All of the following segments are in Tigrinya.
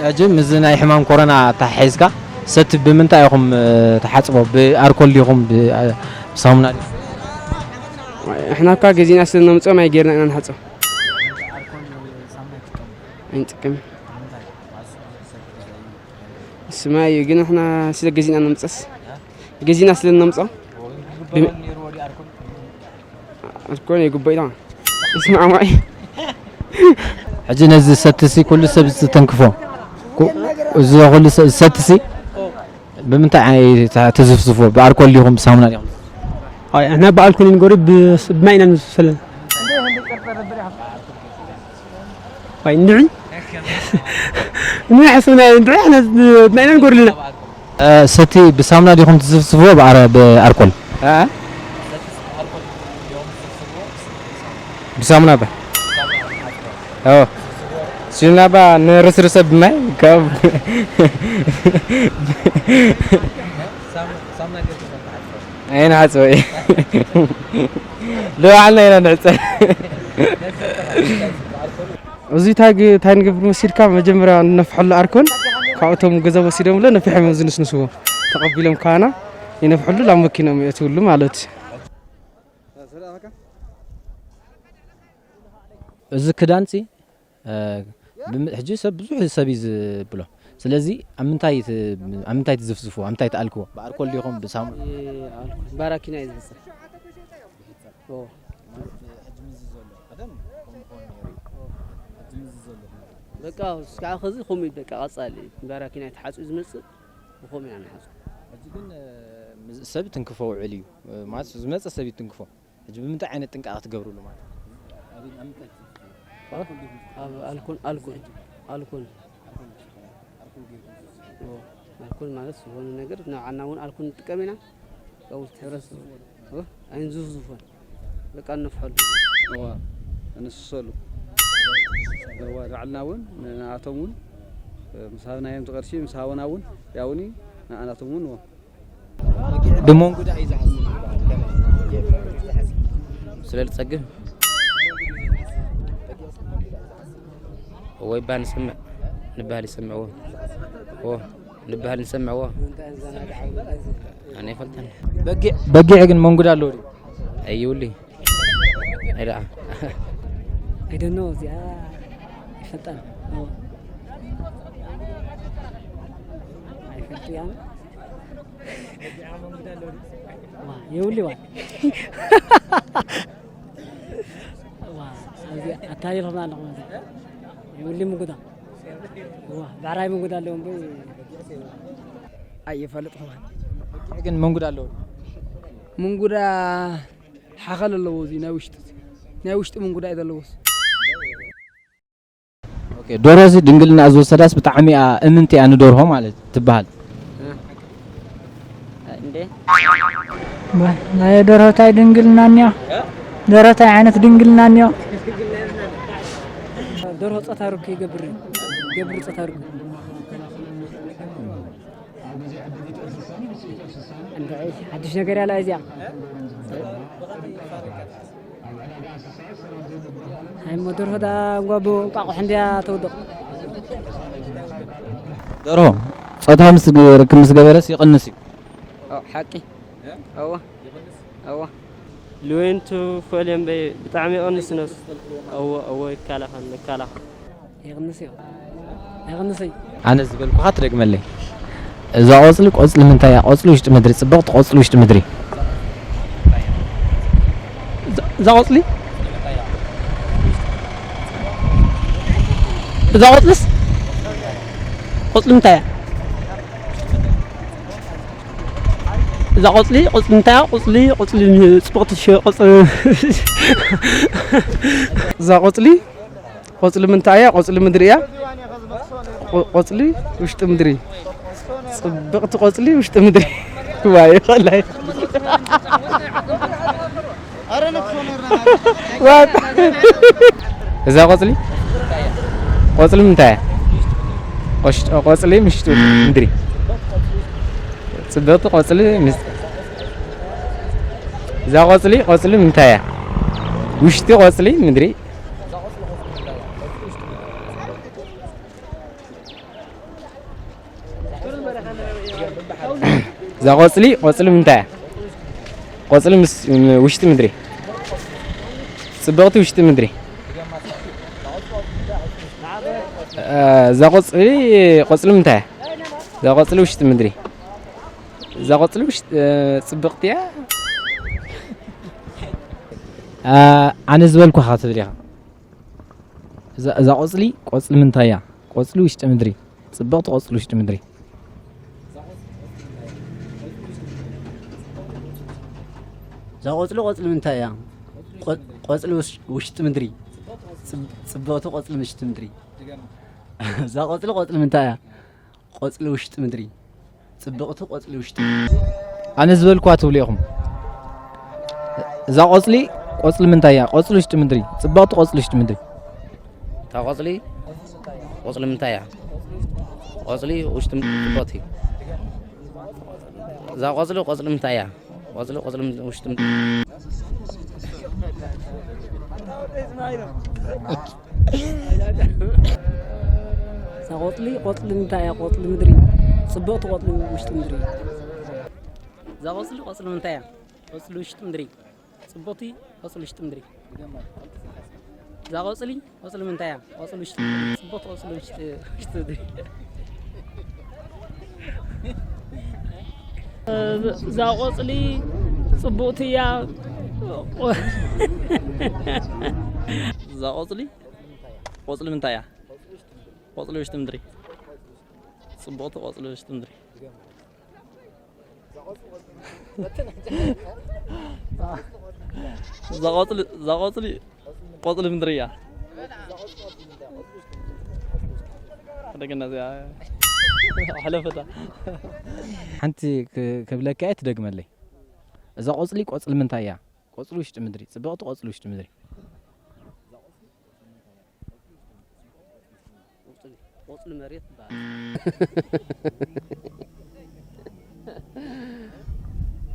ሕጂ ምስዚ ናይ ሕማም ኮሮና ኣተሓሒዝካ ሰቲ ብምንታይ ኢኹም፣ እ፣ ትሓጽቦ? ብኣርኮል ዲኹም ብ-፣ እ፣ ብሳሙና ዲኹም? እሕና እኳ ገዚእና ስለ እነምጽኦ ማይ ጌርና ኢና ንሓጽቦ። ኣይንጥቀምን። ንስማ እዩ፣ ግን እሕና ስለ ገዚእና ነምጽእስ፣ ገዚእና ስለ እነምጽኦ። ኣርኮን ይግባእ ኢልና ንስማዕማዕ። ሕጂ ነዚ ሰትሲ ኩሉ ሰብ ዝተንክፎ፣ ኩ-፣ እዚ ኩሉ ሰ-፣ ሰትሲ ብምንታይ ኣይ-፣ ተ-፣ ትዝፍዝፎ? ብኣርኮል ዲኹም ብሳሙና ዲኹም? ኣይ፣ ንሕና ብኣልኮል ንገሩ፣ ብ-፣ ብማይ ኢና ንዝፍፍ ዘለና። ኣይ፣ እንድዒ። ንሕና ሓስብና እንድዒ፣ ንሕና ብ-፣ ብማይ ኢና ንገሩ ኣለና። እ፣ ሰቲ ብሳሙና ዲኹም ትዝፍዝፍዎ ብኣረ-፣ ብኣርኮል? እ? ብሳሙና ባ። ኦ። ሲና ባ ንርስርሰ ብማይ ካብ ኣይንሓጽቦ። ንባዕልና ኢና ንሕጸብ። እዚ እንታይ ግ-፣ እንታይ ንገብር መሲልካ፣ መጀመርያ ንነፍሐሉ ኣርኮን፣ ካብቶም ገዛ ወሲዶምለ ነፊሖም እዮም ዝንስንስዎ። ተቐቢሎም ካህና ይነፍሐሉ፣ ላብ መኪኖም የእትውሉ ማለት እዩ። እዚ ክዳንሲ፣ እ፣ ብም-፣ ሕጂ ሰብ፣ ብዙሕ ሰብ እዩ ዝብሎ። ስለዚ ኣብ ምንታይ ት-፣ ኣብ ምንታይ ትዝፍዝፍዎ? ኣብ ምንታይ ትኣልክዎ? ብኣርኮል ዲኹም ብሳሙና? እ፣ ኣልኮል፣ ባራኪና እዩ ዝሕጸብ። ኦ። ማለት ሕጂ ምዚ ዘሎ ቀደም ከምኡ ክኸውን ነይሩ እዩ። ሕጂ ምዚ ዘሎ ከመይ? በቃ፣ እስካዕ ኸዚ ከምኡ እዩ፣ በቃ፣ ቀጻሊ እዩ። ባራኪና እዩ ተሓጺቡ ዝመጽእ፣ ብኸምኡ ኢና ንሓጽቦ። ሕጂ ግን፣ እ፣ ምዝ-፣ ሰብ ትንክፎ ውዕል እዩ። እ፣ ማለት ዝመጸ ሰብ እዩ ትንክፎ። ሕጂ ብምንታይ ዓይነት ጥንቃቐ ትገብርሉ ማለት? ኣብ፣ ኣብ ምንታይ ትዝፍዝፉ? ኣብ ኣልኮል፣ ኣልኮል፣ ኣልኮል። ኣልኮል ጌርኩም ትዝፍዝፉ? ኦ፣ ኣልኮል ማለት ዝኾነ ነገር፣ ንባዕልና እውን ኣልኮል ንጥቀም ኢና። ካብኡ ትሕረስ፣ ኦ፣ ኣይንዝፍዝፎን። በቃ፣ እነፍሐሉ። እዋ፣ እንስሰሉ። እዋ፣ ንባዕልና እውን፣ ንኣቶም እውን፣ ምስ ሃብናዮም እቲ ቅርሺ፣ ምስ ሃበና እውን፣ ያውኒ፣ ንኣናቶም እውን፣ እዋ። ብመንጉዳ እዩ ዝሓስብ። ስለ ዝጸግም ወይ ባ ንሰምዕ ንባህል ይሰምዕዎ። ዎ፣ ንባህል ንሰምዕዎ። ኣነ ይፈልጠን። በጊዕ፣ በጊዕ ግን መንጉዳ ኣለዎ ድዩ? ኣይውሊ። ኣይ ደኣ። I don't know፣ እዚኣ ኣይፈልጣን። ዎ። ኣይፈልጥያን። ዋ፣ የውሊ ዋ። ዋ፣ ኣብዚ ኣታሊልኩም ኣለኹም እዚ። የውሊ ምጉዳ። ዋ፣ ብዕራይ ምጉዳ ኣለዎም ዶ? ኣይፈልጥኹም። ግን ምንጉዳ ኣለዎ። ምንጉዳ ሓኸል ኣለዎ፣ እዚ ናይ ውሽጢ፣ ናይ ውሽጢ ምንጉዳ እዩ ዘለዎስ። ኦኬ፣ ደርሆ እዚ ድንግልና ዝወሰዳስ ብጣዕሚ እያ እምንቲ እያ ንደርሆ ማለት ትበሃል። እንዴ? ባ-፣ ናይ ደርሆ ታይ ድንግልና እኒኦ? ደርሆ ታይ ዓይነት ድንግልና እኒኦ? ደርሆ ጾታ ርክብ ይገብር፣ ይገብር ጾታ ርክብ። እንድዒ፣ ሓድሽ ነገር ያላ እዚኣ። ኣይ፣ እሞ ደርሆ ዳ እንጓ ብእንቋቑሖ እንድያ ተውድቕ። ደርሆ ጾታ ምስ ግ-፣ ርክብ ምስ ገበረስ ይቕንስ እዩ። ኦ፣ ሓቂ። እወ። እወ። ልዌንቱ ፈልዮም በይ ብጣዕሚ ይቕንስ ነሱ። እወ፣ እወ፣ ይከላኸል፣ ይከላኸል። ይቕንስ እዩ። ኣይቕንስ እዩ። ኣነ ዝበልኩኻ ትደግመለይ። እዛ ቆጽሊ፣ ቆጽሊ ምንታይ እያ? ቆጽሊ ውሽጢ ምድሪ፣ ጽብቕቲ ቆጽሊ ውሽጢ ምድሪ። እዛ፣ እዛ ቆጽሊ? እዛ ቆጽልስ? ቆጽሊ ምንታይ እያ? እዛ ቆጽሊ፣ ቆጽሊ ምንታይ እያ? ቆጽሊ፣ ቆጽሊ ጽብቕቲ ሽ-፣ ቆጽ-፣ እዛ ቆጽሊ፣ ቆጽሊ ምንታይ እያ? ቆጽሊ ምድሪ እያ። ቆ-፣ ቆጽሊ ውሽጢ ምድሪ። ጽብቕቲ ቆጽሊ ውሽጢ ምድሪ። ዋይ፣ ወላይ። ዋት? እዛ ቆጽሊ? ቆጽሊ ምንታይ እያ? ቆሽ-፣ ቆጽሊ ምሽጢ ምድሪ። ጽብቕቲ ቆጽሊ ምስ-፣ እዛ ቆጽሊ፣ ቆጽሊ ምንታይ እያ? ውሽጢ ቆጽሊ ምድሪ። እዛ ቆጽሊ፣ ቆጽሊ ምንታይ እያ? ቆጽሊ ምስ ውሽጢ ምድሪ። ጽብቕቲ ውሽጢ ምድሪ። እዛ ቆጽሊ፣ ቆጽሊ ምንታይ እያ? እዛ ቆጽሊ ውሽጢ ምድሪ። እዛ ቆጽሊ ውሽጢ፣ ጽብቕቲ እያ። ኣነ ዝበልኩኻ ትብል ኢኻ። እዛ፣ እዛ ቆጽሊ፣ ቆጽሊ ምንታይ እያ? ቆጽሊ ውሽጢ ምድሪ። ጽብቕቲ ቆጽሊ ውሽጢ ምድሪ። እዛ ቆጽሊ፣ ቆጽሊ ምንታይ እያ? ቆ-፣ ቆጽሊ ውሽ-፣ ውሽጢ ምድሪ። ጽብ-፣ ጽብቕቲ ቆጽሊ ውሽጢ ምድሪ። እዛ ቆጽሊ፣ ቆጽሊ ምንታይ እያ? ቆጽሊ ውሽጢ ምድሪ። ጽብቕቲ ቆጽሊ ውሽጢ ምድሪ። ኣነ ዝበልኩዋ ትብሉ ኢኹም። እዛ ቆጽሊ፣ ቆጽሊ ምንታይ እያ? ቆጽሊ ውሽጢ ምድሪ። ጽብቕቲ ቆጽሊ ውሽጢ ምድሪ። እታ ቆጽሊ፣ ቆጽሊ ምንታይ እያ? ቆጽሊ ውሽጢ ምድሪ ጽብቕቲ። እዛ ቆጽሊ፣ ቆጽሊ ምንታይ እያ? ቆጽሊ፣ ቆጽሊ ምንታይ፣ ውሽጢ ምንታይ? እዛ ቆጽሊ፣ ቆጽሊ ምንታይ እያ? ቆጽሊ ምድሪ። ጽብቕቲ ቆጽሊ ውሽጢ ምድሪ። እዛ ቆጽሊ፣ ቆጽሊ ምንታይ እያ? ቆጽሊ ውሽጢ ምድሪ። ጽብቕቲ ቆጽሊ ውሽጢ ምድሪ። እዛ ቆጽሊ፣ ቆጽሊ ምንታይ እያ? ቆጽሊ ውሽጢ ምድሪ። ጽብቕቲ ቆጽሊ ውሽጢ፣ ውሽጢ ምድሪ። እዛ ቆጽሊ ጽቡቕቲ እያ። እዛ ቆጽሊ፣ ቆጽሊ ምንታይ እያ? ቆጽሊ ውሽጢ ምድሪ። ጽቡቕቲ ቆጽሊ ውሽጢ ምድሪ። እዛ ቆጽሊ፣ እዛ ቆጽሊ፣ ቆጽሊ ምድሪ እያ። እንደገና እዚኣ ሕለፈታ። ሓንቲ ክ-፣ ክብለካ እየ፣ ትደግመለይ። እዛ ቆጽሊ፣ ቆጽሊ ምንታይ እያ? ቆጽሊ ውሽጢ ምድሪ፣ ጽብቕቲ ቆጽሊ ውሽጢ ምድሪ። ቆጽሊ፣ ቆጽሊ መሬት ትበሃል።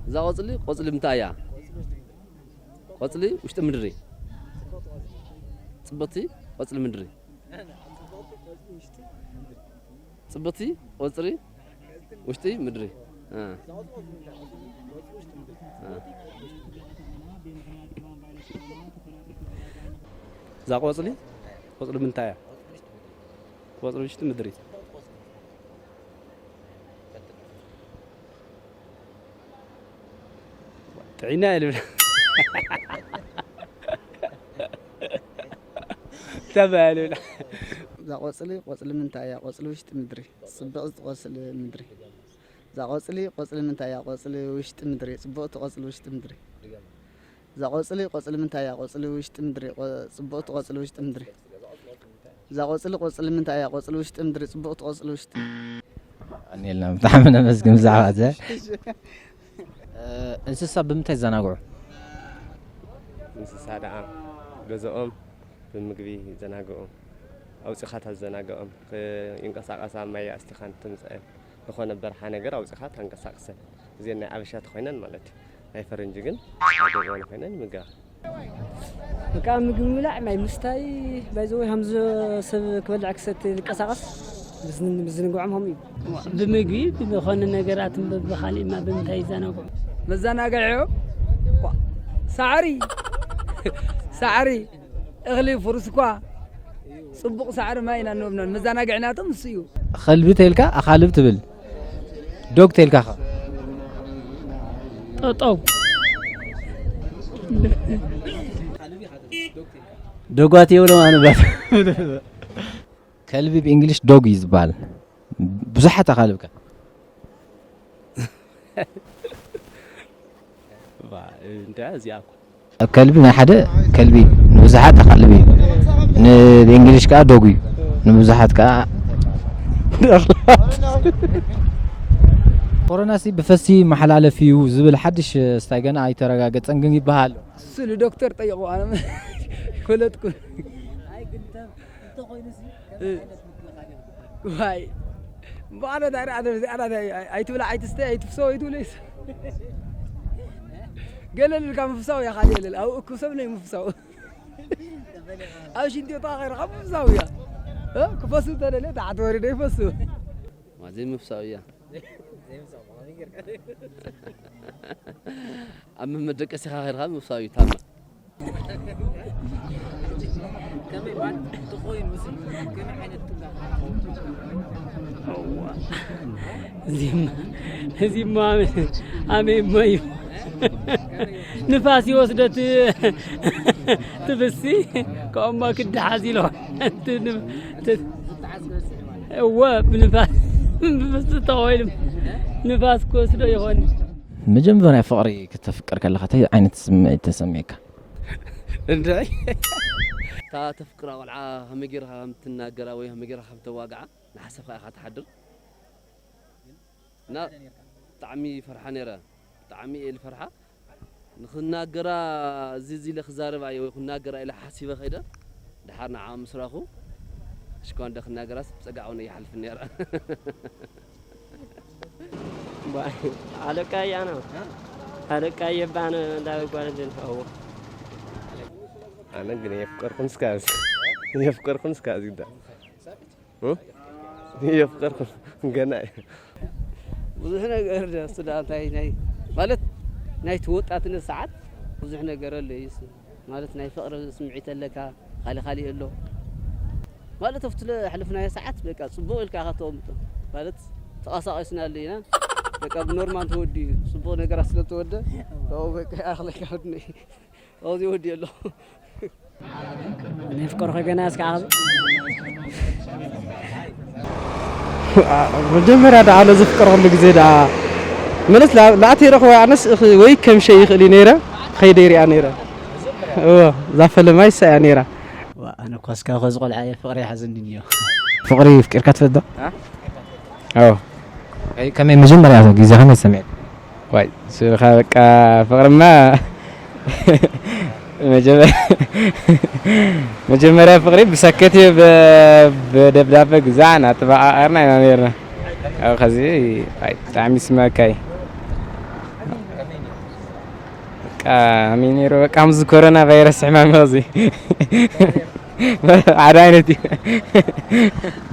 እዛ ቆጽሊ፣ ቆጽሊ ምንታይ እያ? ቆጽሊ ውሽጢ ምድሪ። ጽብቕቲ ቆጽሊ ምድሪ። ጽብቕቲ ቆጽሊ ውሽጢ ምድሪ። እ። እ። እዛ ቆጽሊ፣ ቆጽሊ ምንታይ እያ? ቆጽሊ ውሽጢ ምድሪ። ጥዒና እየ ልብል። ተባያ ልብል። እዛ ቆጽሊ፣ ቆጽሊ ምንታይ እያ? ቆጽሊ ውሽጢ ምድሪ። ጽብቕቲ ቆጽሊ ምድሪ። እዛ ቆጽሊ፣ ቆጽሊ ምንታይ እያ? ቆጽሊ ውሽጢ ምድሪ። ጽብቕቲ ቆጽሊ ውሽጢ ምድሪ። እዛ ቆጽሊ፣ ቆጽሊ ምንታይ እያ? ቆጽሊ ውሽጢ ምድሪ። ቆ-፣ ጽብቕቲ ቆጽሊ ውሽጢ ምድሪ። እዛ ቆጽሊ፣ ቆጽሊ ምንታይ እያ? ቆጽሊ ውሽጢ ምድሪ። ጽብቕቲ ቆጽሊ ውሽጢ። ቀኒልና፣ ብጣዕሚ ነመስግን ብዛዕባ እዚ። እ፣ እንስሳ ብምንታይ ይዘናግዑ? እንስሳ ደኣ ገዝኦም ብምግቢ ይዘናግዑ። ኣውጺኻ ተዘናግዖም። ከይንቀሳቐሳ ማይ ኣስቲኻን ትምጽአን። ዝኾነ በረኻ ነገር ኣውጺኻ ተንቀሳቕሰን። እዚአን ናይ ኣበሻ ተኾይነን ማለት እዩ። ናይ ፈረንጂ ግን ናይ ገዝኦን ኮይነን ይምገባ። በቃ ምግቢ ምብላዕ፣ ማይ ምስታይ፣ ባይ ዘ ወይ ሃምዚ ሰብ ክበልዕ ክሰቲ ዝንቀሳቐስ፣ ብዝን-፣ ብዝንግዖም ከምኡ እዩ። ብምግቢ፣ ብዝኾነ ነገራት፣ ብኻሊእማ ብምንታይ ይዘናግዑ? መዘናግዒ፣ ዋ፣ ሳዕሪ፣ ሳዕሪ፣ እኽሊ፣ ፍሩስ እኳ፣ ጽቡቕ ሳዕሪ ማይ ኢና እንወብኖን። መዘናግዒ ናቶም እሱ እዩ። ከልቢ ተልካ ኣኻልብ ትብል። ዶግ ተልካ ኸ? ጠጠው። ደጓት የብሎም ኣንባት። ከልቢ ብእንግሊሽ ዶግ እዩ ዝበሃል። ብዙሓት ኣኻልብካ። ባ፣ እንታይ እዚኣ እኮ። ከልቢ ናይ ሓደ ከልቢ ንብዙሓት ኣኻልብ እዩ። ን-፣ ብእንግሊሽ ከኣ ዶግ እዩ። ንብዙሓት ከኣ ኮሮናሲ ብፈሲ መሓላለፊ እዩ ዝብል ሓድሽ ስታይ ገና ኣይተረጋገጸን ግን ይበሃል። እሱ ንዶክተር ጠይቑ፣ ኣነ ኣይፈለጥኩን። እ። ዋይ። በዓል እንታይ ደኣ፣ እንታይ፣ እንታይ፣ ኣይትብላዕ፣ ኣይትስተ፣ ኣይትፍሰው፣ ኣይትብለይስ። ገለ ኢልካ ምፍሳው እያ፣ ካልእ የለን። ኣብ እኩብ ሰብ ናይ ምፍሳው። ኣብ ሽንቲ ቤት ከይድካ ምፍሳው እያ። እ? ክፈሱ እንተደልየ፣ ታሕቲ ወሪደ ይፈሱ። ዋ፣ ዘይምፍሳው እያ። ኣብ መመደቀሲኻ ኸይድካ ምውሳው እዩ ታማ። እዚማ እዚማ ኣመ እሞ እዩ። ንፋስ ይወስደት ትብሲ ከምማ ክድሓዝ ኢሎ። እወ፣ ብንፋስ ብፍስቲ ተኾይኑ ንፋስ ክወስዶ ይኾን። መጀመርያ ፍቕሪ ክተፍቅር ከለኻ እንታይ ዓይነት ስምዒት ተሰሚዕካ? እንታይ? እታ ተፍቅራ ቆልዓ ከመይ ጌርካ ከም ትናገራ ወይ ከመይ ጌርካ ከም ተዋግዓ ንሓሰብካ ኢኻ ትሓድር። እና ብጣዕሚ ፈርሓ ነይረ። ብጣዕሚ እየ ልፈርሓ። ንኽናገራ እዚ እዚ ኢለ ክዛረባ እየ ወይ ክናገራ ኢለ ሓሲበ ከይደ። ደሓር ንዓ ምስ ረኹ፣ ሽኮንደ ክናገራስ ብጸጋዕ እውን ኣይሓልፍን ነይረ። ባ-፣ ኣለቃ እያ ነው። ኣለቃ እየባነ እንዳጓል ዝንፈው። ኣነ ግን የፍቀርኩም እስካዝ፣ የፍቀርኩም እስካዝ ይዳ። እ? የፍቀርኩም ገና እዩ። ብዙሕ ነገር ደስ ዳ እንታይ ናይ ማለት ናይ ወጣትነት ሰዓት ብዙሕ ነገር ኣሎ እዩ። ማለት ናይ ፍቕሪ ስምዒት ኣለካ፣ ካልእ ካልእ ኣሎ። ማለት ኣብቲ ለሕለፍናዮ ሰዓት በቃ ጽቡቕ ኢልካ ኢኻ ተቐምጦ። ማለት ተቐሳቒስናሉ ኢና። በቃ ብኖርማል ተወዲኡ እዩ። ጽቡቕ ነገራት ስለ ተወደ፣ ካብኡ በቃ ይኣኽለካ ወድነይ። ኣብዚ ወዲ ኣሎ። ነፍቀርኸ ገና እስከ ዓቕሊ። መጀመርያ ደኣ ለዘፍቀርኩሉ ግዜ ደኣ መለስ ላ-፣ ላእተይ ረኽቦ ኣነስ እኽ-፣ ወይ ከም ሸይ ይኽእል እዩ ነይረ፣ ኸይደ ይሪኣ ነይረ። እወ፣ እዛ ፈለማ ይሳ እያ ነይራ። ዋ፣ ኣነ እኳ እስካ ኸዚ ቆልዓ እየ ፍቕሪ ይሓዘኒ እንዮ። ፍቕሪ ኣፍቂርካ ትፈልጥ ዶ? አ? ኣዎ። ከይ-፣ ከመይ መጀመርያ ግዜ ከመይ ተሰሚዕካ? ዋይ፣ ስኻ በቃ ፍቕርማ መጀመ-፣ መጀመርያ ፍቕሪ ብሰከት እዩ፣ ብ-፣ ብደብዳበ ግዛዕ እናተበቓቐርና ኢና ነይርና። ኣብ ኸዚ፣ ኣይ፣ ብጣዕሚ ይስመካ እዩ። በቃ፣ ኣሜን ነይሩ። በቃ፣ ምስዚ ኮሮና ቫይረስ ሕማም እዚ ሓደ ዓይነት እዩ።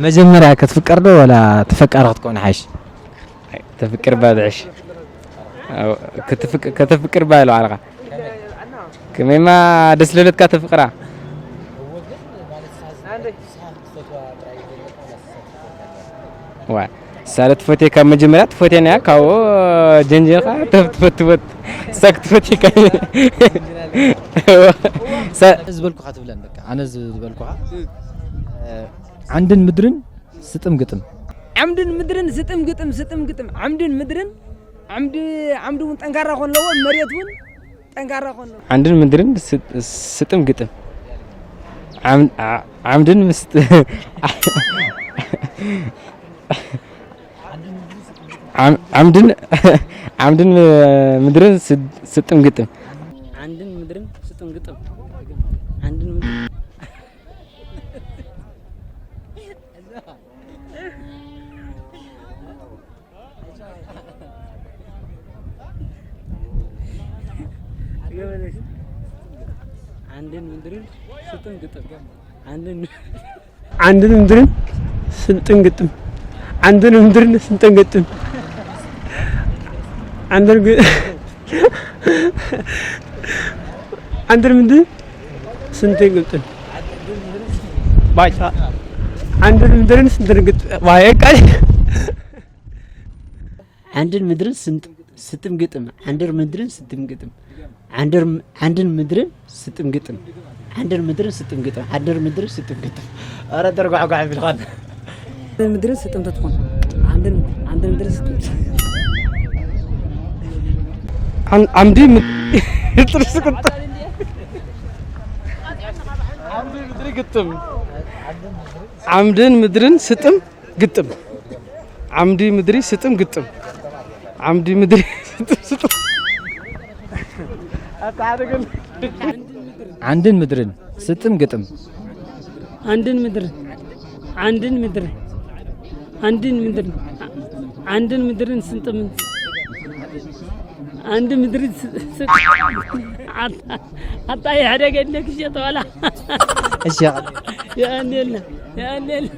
መጀመርያ ክትፍቀር ዶ ወላ ተፈቃሪ ክትኮን ሓይሽ? ተፍቅር ባ ዝሕሽ። ኣው፣ ከተፍቅ-፣ ከተፍቅር ባ ኢሉ ዓለኻ። ከመይማ ደስ ለለትካ ተፍቅራ። ዋ፣ ሳለ ትፈትየካ መጀመርያ ትፈትየና እያ፣ ካብኡ ጀንጀርካ ተፍ-፣ ትፈት-፣ ትፈት-፣ ሳክ ትፈትየካ። ሳ- ዝበልኩኻ ትብለን በቃ፣ ኣነ ዝበልኩኻ። እ፣ ዓንድን ምድርን ስጥም ግጥም። ዓምድን ምድርን ስጥም ግጥም፣ ስጥም ግጥም። ዓምድን ምድርን፣ ዓምዲ፣ ዓምዲ እውን ጠንካራ ኮን ኣለዎ፣ መሬት እውን ጠንካራ ኮን ኣለዎ። ዓንድን ምድርን ስጥ-፣ ስጥም ግጥም። ዓም-፣ ዓ-፣ ዓምድን ምስጥ-፣ ዓም-፣ ዓምድን፣ ዓምድን ምድርን ስድ-፣ ስጥም ግጥም። ዓንድን ምድርን ስጥም ግጥም። ዓንድን ምድርን ዓንድን ምድርን ስጥም ግጥም። ዓንድን ዓንድን ምድርን ስንጥን ግጥም። ዓንድን ምድርን ስንጥን ግጥም። ዓንድን ግ-፣ ዓንድን ምድርን ስንጥን ግጥም። ባጫ። ዓንድን ምድርን ስንጥን ግጥም። ባየ ቃል። ዓንድን ምድርን ስንጥ-፣ ስጥም ግጥም። ዓንድር ምድርን ስጥም ግጥም። ዓንድር ም-፣ ዓንድን ምድርን ስጥም ግጥም። ዓንድር ምድርን ስጥም ግጥም። ዓንድር ምድርን ስጥም ግጥም። ኧረ ተርጓዕጓዕ ቢልኻን። ምድርን ስጥም ተትኾን። ዓንድን፣ ዓንድን ምድርን ስጥም። ዓን-፣ ዓምዲ ምድ-፣ ጥርስ ግጥም። ዓምዲ ምድሪ ግጥም። ዓምድን ምድርን ስጥም ግጥም። ዓምዲ ምድሪ ስጥም ግጥም። ዓምዲ ምድሪ ስጥም ስጥም። ኣታ ሓደ ግን ዓንድን ምድርን ስጥም ግጥም። ዓንድን ምድርን፣ ዓንድን ምድርን፣ ዓንድን ምድርን፣ ዓንድን ምድርን ስጥምን፣ ዓንዲ ምድርን ስ-፣ ስ-፣ ኣታ፣ ኣታ የሕደገ እንደ ክሸጥ ዋላ። እሺ፣ የቐንየልና፣ የቐንየልና።